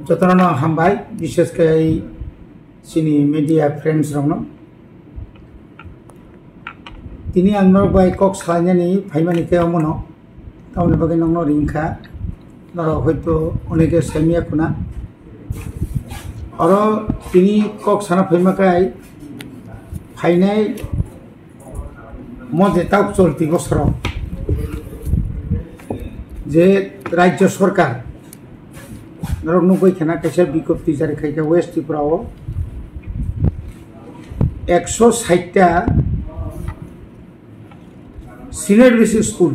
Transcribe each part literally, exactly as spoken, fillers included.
Jotono no hambai, bishes khe chini media friends rokno. Tini ang norok bai kok salainani phaimani khe omono, tamoni bagwi nokno ring kha, norok hoito oneke saimya khuna. Oro tini kok sana phaima khe phainai mo je tabuk cholti bosoro je rajyo sorkar norok nugwi khana kaisa bigjapti jari khaikha West Tripura o ekso sait ta senior basic school.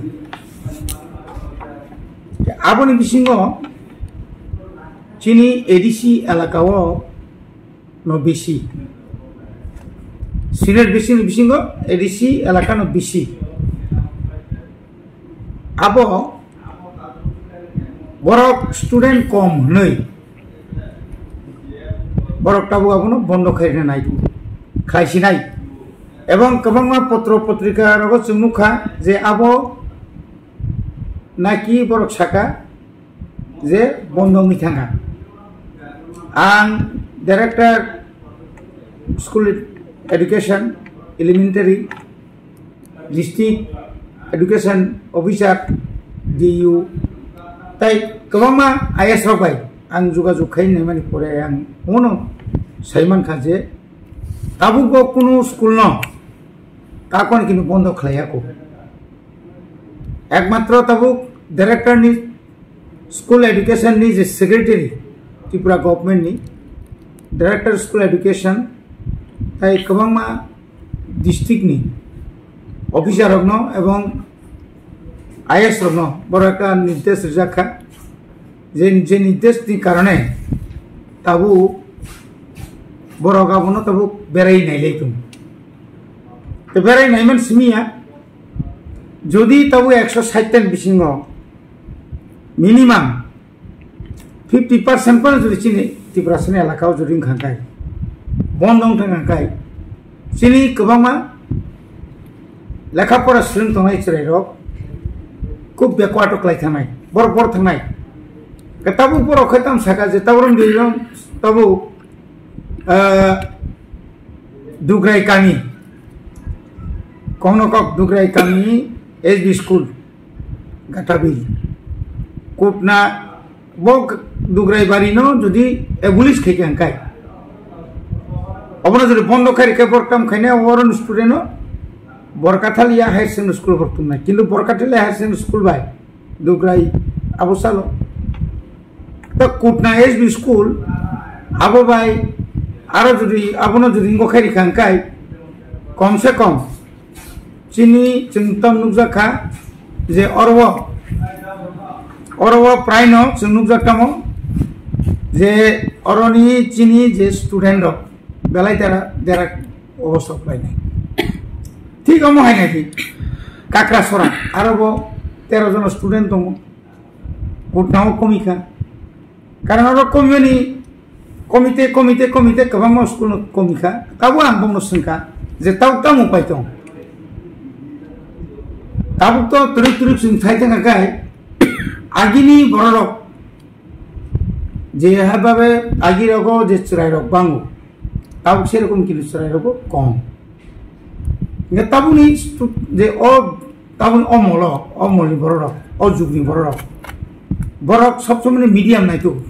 Aboni bisingo chini A D C elaka o no bisi. Senior bisi ni bisingo A D C elaka no bisi. Abo borok student kom hwnwi borok tabuk abono bondo khairina nai, khlaisinai. Ebong kwbangma potro potrika rogo chwng nukha je abo naki borok saka je bondo wngwi thangkha. Ang Director School Education, Elementary, District Education Officer, D U, tai kwbangma I S rok bai ang jogajog khai naimani pore ang bono sai mankha je tabukbo kunu school no kakon kini bondo khlaiya ko. Ekmatro tabuk director ni school education ni je secretary, Tripura government ni director school education, tai kwbangma district ni officer rokno ebong I S rokno borok ekta nirdesh rijak kha, je, je nirdesh ni karone tabuk borok abono tabuk berai nailai tongo. Te berai naiman simi ya, jodi tabuk ekso sait ta ni bisingo minimum fifty percent phano jodi chini Tiprasani elaka o jodi wngkha khe, bondo wngkha khe, chini kwbangma lekha pora swrwng tongnai chwrai rok khub backward o kwlai thangnai, borok borok thangnai. Khe tabuk borok khe tamo saka je tabuk rong di rong tabuk, ah, Dugrai kami, Kongnokok Dugrai kami S B school, Gatabil, Kutna, bo Dugrai bari no jodi abolish khai khe hwnkhai, obono jodi bondo khai rikhe borok tam khaina oron student no Borkathalia Higher Secondary School borok tumnai, kintu Borkathalia Higher Secondary School bai Dugrai abo salo. Ta Kutna S B school abo bai aro jodi abono jodi wngkha khe rikha hwnkhai, kom se kom chini chwng tam nukjak kha je oro o, oro o prai no chwng nukjak tamo je oroni chini je student rok belai dera dera obosta khlainai. Thik omo hai nai di Kakrasora aro bo tero jon student tongo. Kutna o komikha. Karon oro komimani komite, komite, komite kwbangma school no komikha. Tabo ang bongno swngkha je tabuk tamo pai tong. Tabuk to twrwk twrwk chwng thai thangkha khe agini bororok je hababe agi rogo je chwrai rok bango. Tabuk serokom kilo chwrai rok bo kom. Hingke tabukni stu-, je o tabukni o molo, o molni bororok, o jugni bororok, borok sob somoni medium naitug.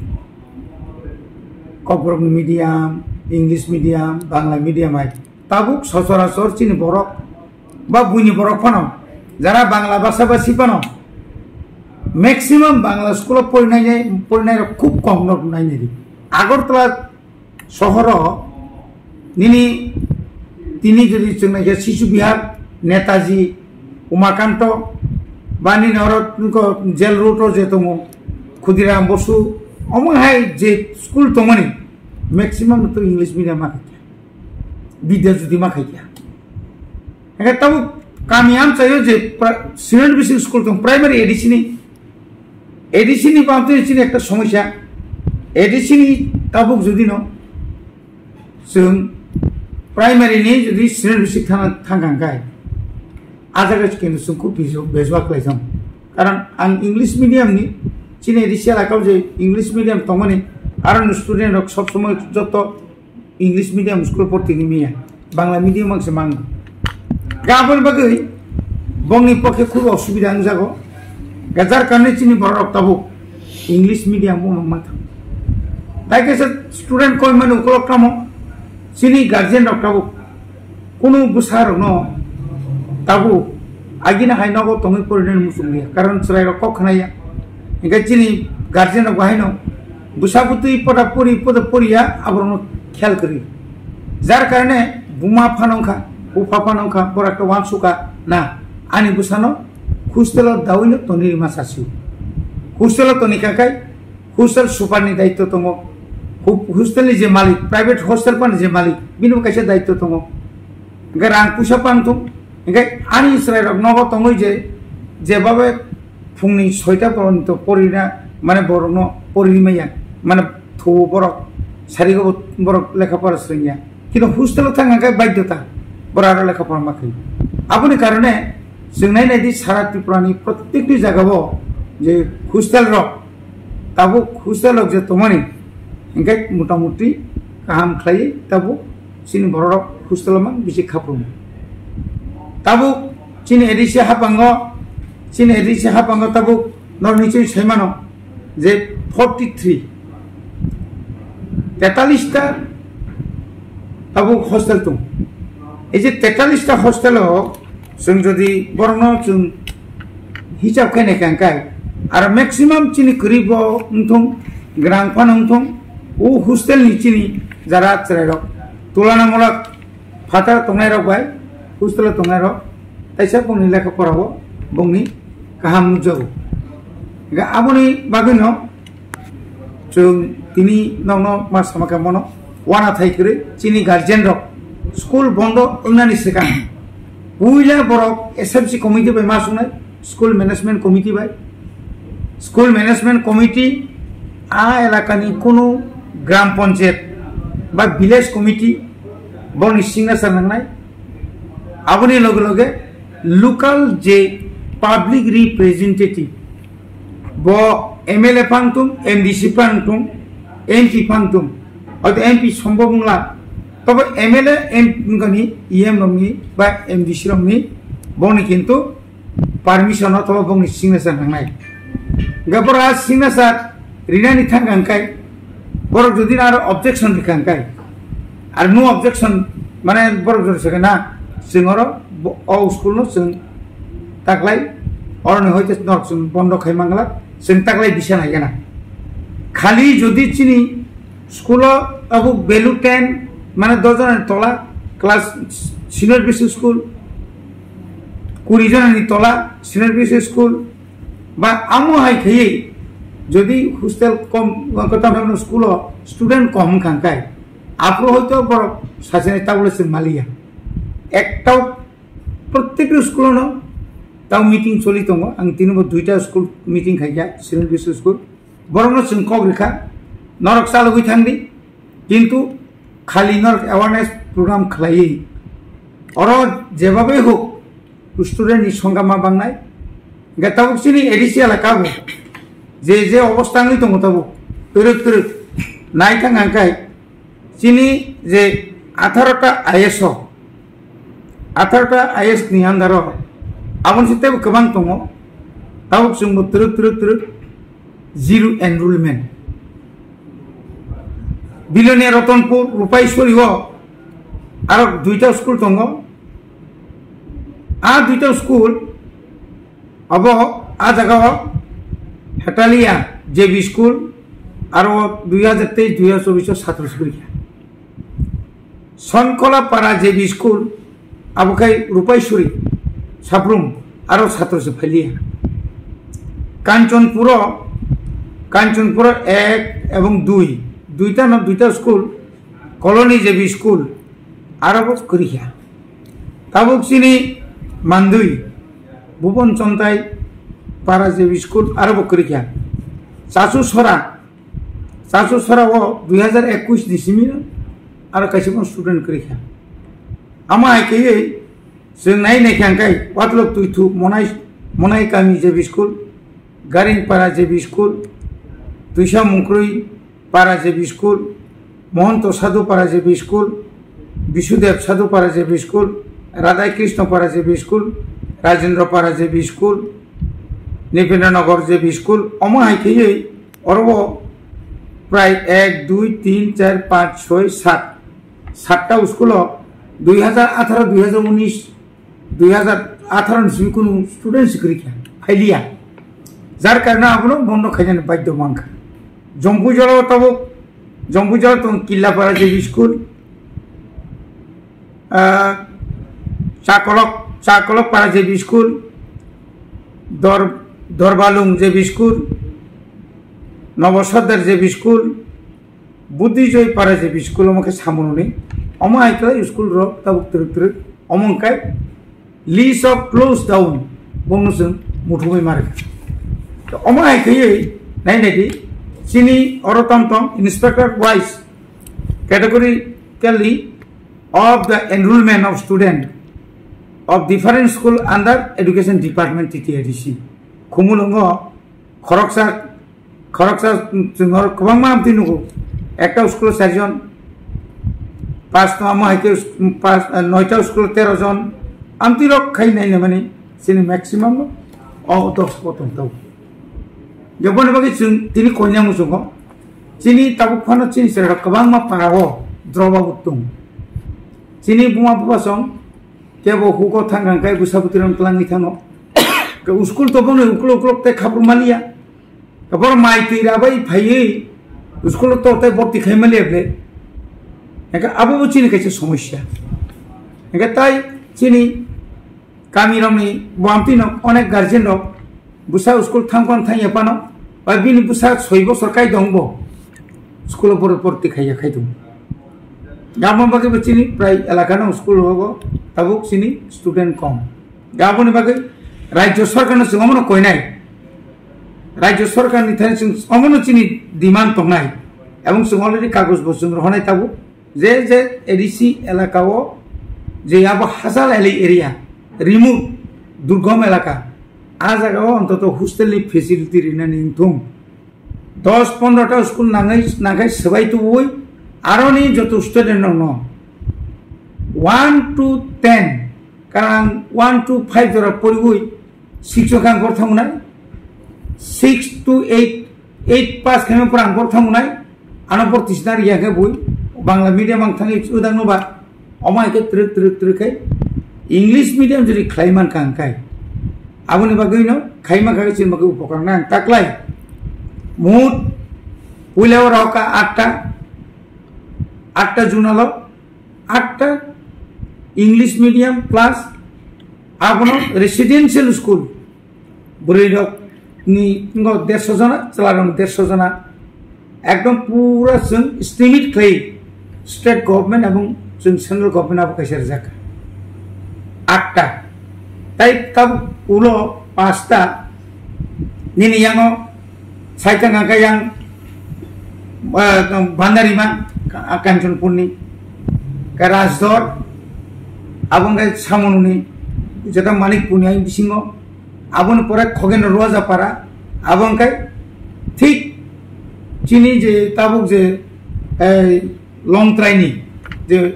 Kokborokni medium, English medium, Bangla medium hai. Tabuk sochorachor chini borok ba buini borok phano, jara Bangla basa basi phano, maximum Bangla school o porinai, porinai rok khub kom no nainai di. Agartala sohoro nini tini jodi chwng naikhe Shishu Vihar, Netaji, Umakanto, ba nini oro nukho jail road o je tongo, Khudiram Bosu, omo hai je school tongmani maximum to English medium ma khaikha, Bidya Jyoti ma khaikha. Hingke tabuk kami amchaio je pra-, senior basic school tong, primary A D C ni, A D C ni bangtwi chini ekta somosya, A D C ni tabuk jodi no chwng primary ni jodi senior basic thang, thang kha hingke, a jaga khe chwng khub bejo-, bejua khlai thang. Karon ang English medium ni, chini A D C elaka o je English medium tongmani, Aro ni student rok sob somoi joto English medium school porti ni miya, Bangla medium ang se mang. Gabon bagwi bongni pokhe khub osubida wng jago. Gajar karne chini borok rok tabuk English medium bo mang thang. Dai kaisa student koi mani ukolok tamo chini guardian rok tabuk kunu bwsa rokno tabuk agini hai nogo tongwi porinani muchung liya, karon chwrai rok kok khna ya. Hingke chini guardian rok bahai no bwsa bwtwi poda pori, poda poriya, aborokno khel kwrwi. Jar karone buma phano wngkha, bupha phano wngkha, borak to wansukha na, ani bwsano hostel o dawi no tonwi rima sasio. Hostel o toni kha khai hostel super ni daityo tongo. Hu-, hostel ni je malik, private hostel pan je malik, bini bo kaisa daityo tongo. Hingke rang puisa pang thung, hingke ani chwrai rok nogo tongwi je, jebabe phungni soita porjonto porina, mane borokno pori maya, mane thuo borok, sarigo borok lekha pora swrwngya. Kintu hostel o thang hingke baidhyota, borok aro lekha pora ma khaio. Aboni karone chwng nai nai di sara Tripura ni protekti jaga o je hostel rok, tabuk hostel rok je tongmani, hingke motamuti kaham khlai tabuk chini borok rok hostel o mang bisi khapung. Tabuk chini A D C hapango, chini A D C hapango tabuk norok ni chini saimano je forty three, tetalista tabuk hostel tong. Ei je tetalista hostel o chwng jodi borokno chwng hisab khe naikha hwnkhe, aro maximum chini kwrwi bo wngthong, gwnang phano wngthong, o hostel ni chini jara chwrairok tulanamulok phataro tongnairok bai hostel o tongnairok taisa bongni lekha porao bongni kaham nukjago. Hingkhe aboni bagwino chwng tini nokno ma sama khe mano, uanathai kwrwi chini guardian rok school bondo wngnani swkang puila borok S M C committee bai ma sungnai, school management committee bai. School management committee a elakani kunu gram panchayat ba village committee borokni signature nangnai. Aboni loge loge local je public representative, bo M L A phang tung, M D C phang tung, M P phang tung, hoito M P sombhob wngla, tobo M L A, M-, wngkani E M rokni ba M D C rokni bongni kintu permission othoba bongni signature nangnai. Hingke borok a signature rinani thangkha hingkai, borok jodi aro objection rikha hingkai, ar no objection, mane borok jodi sakha na, chwng oro bo-, o school no chwng taklai, oroni hoite norok chwng bondo khai mangla, chwng taklai bisa naigana. Khali jodi chini school o abo value ten, mane dos jona ni tola class senior basic school, kuri jona ni tola senior basic school, ba amo hai khaiwi jodi hostel kom, kotam school o student kom wngkha hingkai, aphuru hoito borok sachini tabule chwng maliya. Ekta protekta school o no tao meeting choli tongo, ang tini bo duita school meeting khaikha, senior basic school, borokno chwng kok rikha, norok chalogwi thangdi, kintu khali norok awareness program khlaiwi oro jebabai hok student ni songkha ma bangnai. Hingke tabuk chini A D C elaka bo je je obostha wngwi tongo tabuk twrwk twrwk nai thang hingkai chini je atharo ta I A S o, atharo ta I A S ni under o aboni se teibo kwbang tongo. Tabuk chwngbo twrwk twrwk twrwk zero enrollment. Bilonia Ratanpur, Rupaiswari o aro duita school tongo. A duita school abo a jaga o Hetalia J B school aro dui hajar teis dui hajar chobbish o satro se pori kha. Sonkola Para J B school, abo khai Rupaiswari, Saprum, aro satro se phailiya. Kanchanpuro, Kanchanpuro ek ebong dui, duita no duita school, Colony J B school, aro bo kwrwi kha. Tabuk chini Mandui, Bhuban Chontai Para J B school, aro bo kwrwi kha. Chasu Sora, Chasu Sora o dui hajar ekush ni simi no aro kaisa bo student kwrwi kha. Amo hai khe chwng nai nai kha hingkai Watlok Tuithu Monai, Monai Kami J B school, Garing Para J B school, Tuisa Mungkrui, Para J B School, Mohanto Sadhu Para J B School, Bisudev Sadhu Para J B School, Radha Krishna Para J B School, Rajendra Para J B School, Nipendra Nagar J B School, omo hai kheywi oro bo prai ek, dui, tin, char, panch, soi, sat, satta school o dui hazar atharo, dui hazar unis, dui hazar atharo ni simi kunu student sikri kha, phailiya. Jar karone abono bondo khainani badhyo mankha. Jompujalo tabuk, Jompujalo tong Killapara J B School, ah, Chakolok, Chakolok Para J B School, Dor-, Dorbalung J B School, Nobo Sordar J B School, Buddhijoy Para J B School omo khe samununi. Omo hai khe school rok tabuk twrwk twrwk. Omo hwnkhe list of close down bongno chwng muthumwi ma rwkha. To omo hai khaiwi nai nai di, chini oro tom tom inspector wise categorically of the enrollment of student of different school under education department T T A D C. Khumulwngo khoroksa, khoroksa chwng oro kwbangma amtwi nugo. Ekta school o charjon, pass tongma hai khe pass, noita school o tero jon. Amtwi rok khai nai nai mani chini maximum no o dos bo tong tau. Jaboni bagwi chwng tini koinai muchungo. Chini tabuk phano chini chwrai rok kwbangma para o drop out tong. Chini buma bupha song kebo hugo thang kang kai bwsa bwtwi rok twlangwi thango. Ke school to bono uklok uklok tei khapur maliya. Ke bor mai twi rabai phaiwi school to tei borti khai maliya ble. Eke abo bo chini kaisa somosya. Eke tai chini kami rokni bo amtwi no onek guardian rok bwsa school thang kon thang ya pano. Ba bini bwsa soi bosor kai dong bo school o bor-, borti khai ya khai dong. Gabon bagwi bo chini prai elaka no school rogo tabuk chini student kom. Gaboni bagwi Rajya Sarkar no chwng omono koinai. Rajya Sarkar ni thani chwng omono chini demand tongnai. Ebong chwng already kagoj bo chwng rohonai tabuk. Je je A D C elaka o je abo Hajal Valley area, remote, durgom elaka, a jaga o ontoto hostel ni facility rinani wngthung. Dos pondro ta school nangai, nangkai swbai tubui, aroni joto student rok no one to ten, karang one to five jora poriwi, six o kang kor thangunai, six to eight, eight pass khaima pora ang kor thangunai, ano por tisna riya khe bui, Bangla medium ang thangwi udang no ba, omo hai khe twrwk twrwk twrwk khe English medium jodi khlai man kha hwnkhe, aboni bagwi no khaima kha chini bagwi upokar nang taklai. Mut puila o roka atta, atta junalo, atta English medium plus abono residential school, bwrwi rok ni ngo derso jona, chwla rok derso jona, ekdom pura chwng estimate khlai state government ebong chwng central government abo kaisa rijak atta, tai tabuk ulo pasta nini yango Saitang hwnkhe yang, ah, Bandarima, Ka-, Kanchanpurni, khe Rajdor, abo hwnkhe Samununi, jeta Manikpurni ayang bisingo, aboni pore Khogeno Rojapara, abo hwnkhe thik chini je tabuk je, ei, Longtraini je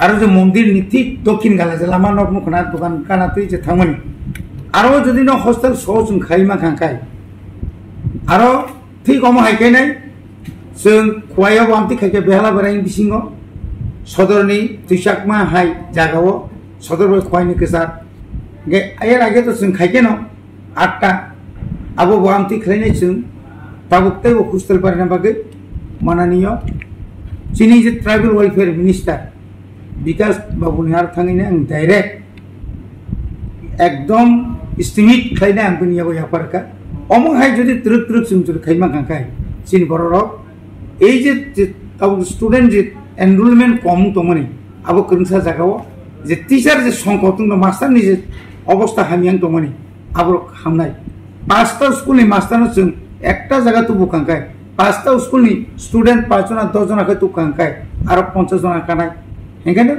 aro je mondir ni thik dokhin gala je lama nok nukhuna dokan gana twi je thangmani. Aro jodi no hostel so chwng khai ma khang kai. Aro thik omo hai khe nai chwng Khowai o bo amtwi khai khe Behala Berai bisingo sodor ni Twichakma hai jaga o sodor bai Khowai ni kwchar. Ge ayer age to chwng khai khe no atta. Abo bo amtwi khlainai chwng tabuk teibo hostel barina bagwi mananiyo. Chini je tribal welfare minister Bikas Babu ni har thangwi ang direct ekdom estimate khlainai ang bini yago yapar kha. Omo hai jodi twrwk twrwk chwng jodi khaima kha khai chini borok rok ei je, je tabuk student je enrollment kom tongmani abo kwrwngsa jaga o je teacher je songkot wngno master ni je obosta hamya wng tongmani aborok hamnai. Pasta school ni master no chwng ekta jaga tubu kangkai, pasta school ni student pach jona, dos jona khe tubu kangkai, aro ponchas jona kanai. Hingkhe no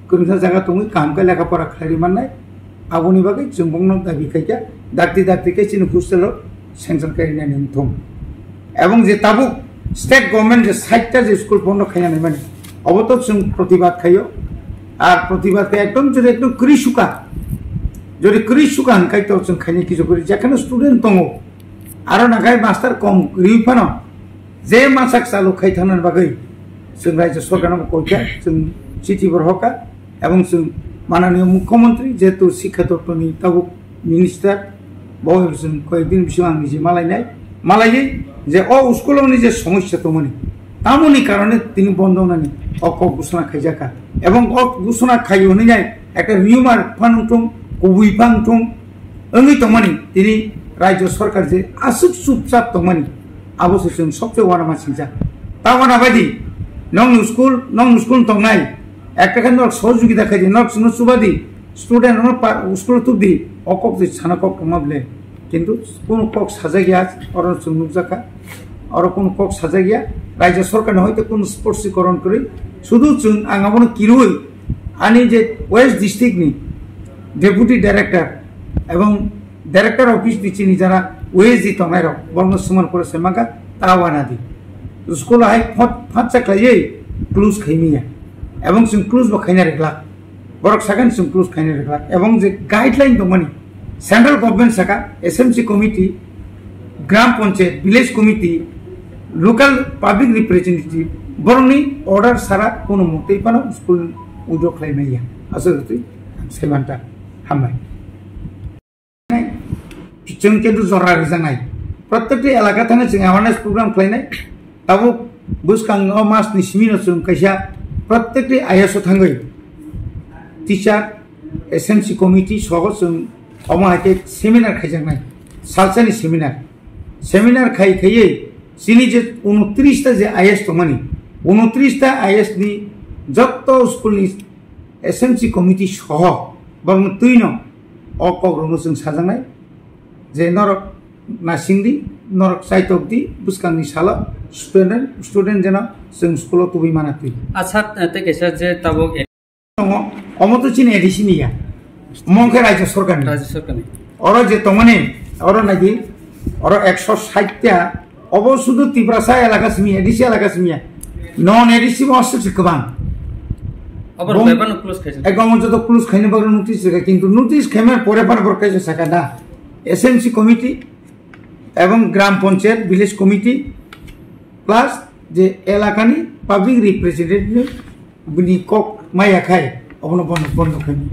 kwrwngsa jaga tongwi kaham khe lekha pora khlai mannai. Aboni bagwi chwng bongno dabi khaikha, dakti dakti khe chini hostel o sanction khainani wngthung. Ebong je tabuk State government je side ta je school bondo khaina naimani, obo to chwng protibad khaio. Ar protibad khe ekdom jodi ekdom kwrwi suka, jodi kwrwi suka hwnkhai to chwng khaina kisu kwrwi, jekheno student tongo, aro nakhai master kom kwrwi phano je masak chalu khai thangna bagwi chwng raijyo sorkarno koikha, chwng chithi bo rohorkha. Ebong chwng mananiyo mukhyamantri jehetu sikha doptorni tabuk minister, bo chwng koyekdin bisingo ang nije malainai, malaiwi je o school-oni je somosya tongmani, tamoni karone tini bondo wngnani o kok gusuna khaijakha. Ebong o gusuna khaio hwnwi nai ekta rumor phan wngthung, kubui phan wngthung, wngwi tongmani, tini raijyo sorkar je aswk chupchap tongmani, abo se chwng sobse uanama singjak. Ta uana baidi, nokni school, nokni school tongnai, ekta khe norok sohojogita khaidi, norok chwngno chubadi, student rokno pa-, school tubdi, o kok je sana kok tongma ble. Kintu kunu kok sajak ya, oro chwng nukjakha. Oro kunu kok sajak ya, raijyo sorkarni hoito kunu sporsikoron kwrwi. Sudu chwng ang abono kirui, ani je West District ni Deputy Director ebong Director Office ni chini jara West di tongnai rok, borokno swmar kore se mangkha, ta uana di. School hai phot-, phatsa khlaiwi close khaimya. Ebong chwng close bo khaina rwkhlak. Borok sakha chwng close khaina rwkhlak. Ebong je guideline tongmani, Central Government saka S M C committee, Gram Panchayat, Village Committee, Local Public Representative, borokni order sara kono motei phano school withdraw khlai maya. Aswk twi ang sai manta. Hambai. Chwng kintu jora rwjaknai. Protekti elaka thangwi chwng awareness program khlainai. Tabuk bwskango mas ni simi no chwng kaisa protekti I S o thangwi teacher, S M C committee sogo chwng omo hai khe seminar khaijaknai. Salsani seminar. Seminar khai khaiwi chini je unotris ta je I S tongmani, unotris ta I S ni jotto school ni S M C committee soho borokno twino o kokrokno chwng sajaknai je norok nasingdi, norok chaitokdi, bwskangni salo student, student jeno chwng school-o tubui mana twi. Acha, tei kaisa je tabuk tongo, omo to chini A D C ni ya, omo wngkhe Rajya Sorkarni. Rajya Sorkarni. Oro je tongmani, oro naidi, oro ekso sait ta, obo sudu Tiprasa elaka simi ya, A D C elaka simi ya. Non A D C bo aswk se kwbang. Obo bong-, bai phano close khaijak. Ekdom joto close khaina bagwi notice rwkha, kintu notice khaimani pore phano borok kaisa sakha na, S M C committee ebong Gram Panchayat, Village Committee plus je elakani public representative bini kok maya khai obono bondo, bondo khaimani.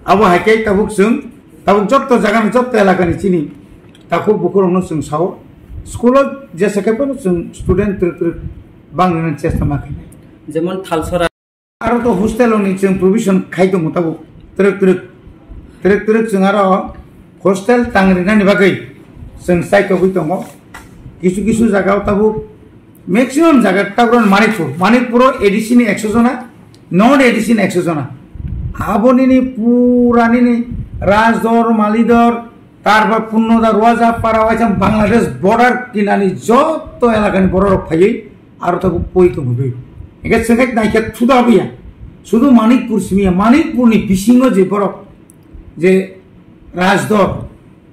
Abo hai khe tabuk chwng, tabuk jotto jagani, jotto elakani chini takhuk bukhurokno chwng sao, school-o jesa khe phano chwng student twrwk twrwk bang rwnani chesta ma khainai. Jemon Thalsora. Aro to hostel-oni chwng provision khai tongo tabuk twrwk twrwk, twrwk twrwk chwng aro hostel tang rinani bagwi chwng chaitogwi tongo. Kisu kisu jagao tabuk maximum jaga tabuk Manipur, Manipuro A D C ni ekso jona, non A D C ni ekso jona. Abo nini pura nini Rajdor, Malidor, tarpor Punnoda, Roaja, Para, waisa Bangladesh border kinani jotto elakani bororok phaiwi aro tabuk poi tongwi. Eke sengkhe naikhe thuda abiya. Sudu Manipur simiya, Manipurni bisingo je borok, je Rajdor,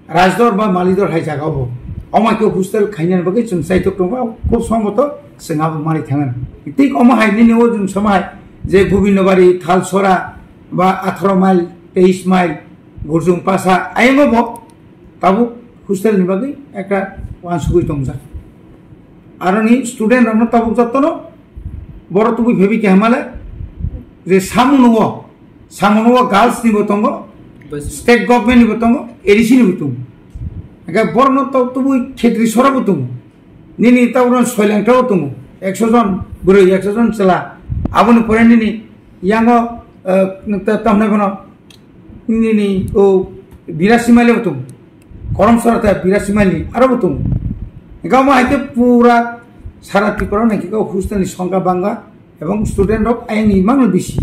Rajdor ba Malidor hai jaga bo. Omo khe hostel khainani bagwi chwng chaitok tongo, khub somboto chwng abo mari thangan. Thik omo hai nini o chwng samai je Gobindobari, Thalsora ba atharo mile, teis mile, Gurjung Pasa, ayang bo tabuk hostel ni bagwi ekta wansugwi tongjak. Aroni student rokno tabuk jottono boro tubui phebi keha male je samuno o, samuno o girls ni bo tongo, state government ni bo tongo, A D C ni bo tongo. Hingke borokno to tubui khetri sora bo tongo. Nini ta oro soileng tao tongo. Ekso jon bwrwi, ekso jon chwla. Aboni pore nini yango, eh, ta-, tamni bono nini o birasi mile bo tongo. Korom sora ta birasi mile ni aro bo tongo. Hingke omo hai khe pura sara Tripura nai khe o hostel ni songkha bangga ebong student rok ayang ni mangno bisi.